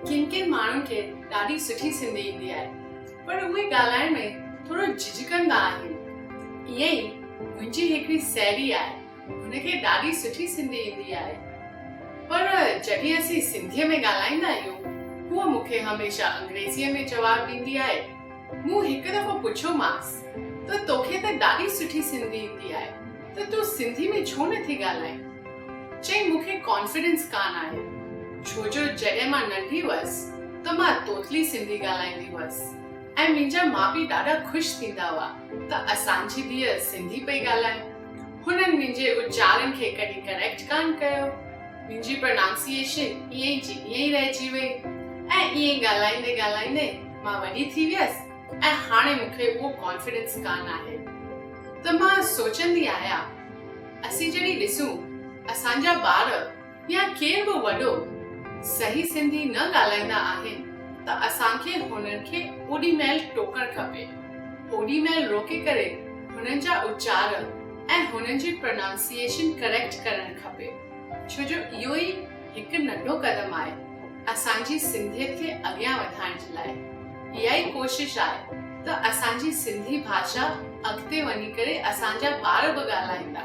ڪن ڪن ماڻهن کي ڏاڍي سٺي سنڌي ايندي آهي پر اهي ڳالهائڻ ۾ ٿورو جهجهڪندا آهن. ائين ئي منهنجي هڪڙي سهيلي آهي هن کي ڏاڍي سٺي سنڌي ايندي آهي پر جڏهن اسين سنڌيء ۾ ڳالهائيندا آهيون هوء مون کي هميشه انگريزيء ۾ جواب ڏيندي آهي. مون هڪ دفعو پڇيومانس ته توکي ته ڏاڍي سٺي سنڌي ايندي آهي ته تون سنڌي ۾ ڇو نٿي ڳالهائين؟ چيائين مون کي ڪانفيڊنس ڪانه آهي ڇو جو جڏهن مان ننڍي هئس ته مان توتلي سنڌي ڳالهائيندي هئس ۽ منهنجا ماء پيء ڏاڍا خوش ٿيندا هئا ته اسان جي ڌيء سنڌي پئي ڳالهائي. هنن منهنجي اچارن کي ڪڏهن ڪريڪٽ ڪانه ڪيو. منهنجي پرنانسيئيشن ائين جي ائين ئي رهجي وئي ۽ ائين ڳالهائيندي ڳالهائيندي مان وڏي ٿي ويس ۽ هاڻي مون کي اهو ڪانفيڊنس ڪانه آهي ته مان سوچندي آهيان اسين جڏهن ڏسون اسان جا ٻار يا ڪير به وڏو صحيح سنڌي نه ڳالهائيندا آهن ته اسان کي هنن کي اوڏي مهل ٽوڪڻ کپي. اوڏي مهل روڪي ڪري هنن جا اچار ۽ هنن جي پرنانسيئيشن ڪريڪٽ ڪرڻ کپي. ڇو جو اهو ئي هڪ ننڍو قدم آهي اسان جي سنڌيت کي اڳيان وڌائڻ جي لاء. اها ئي ڪوشش آهي ته اسان جي سنڌي ڀاشا اڳتي وڃي ڪري اسان جا ٻار به ڳالهائيندا.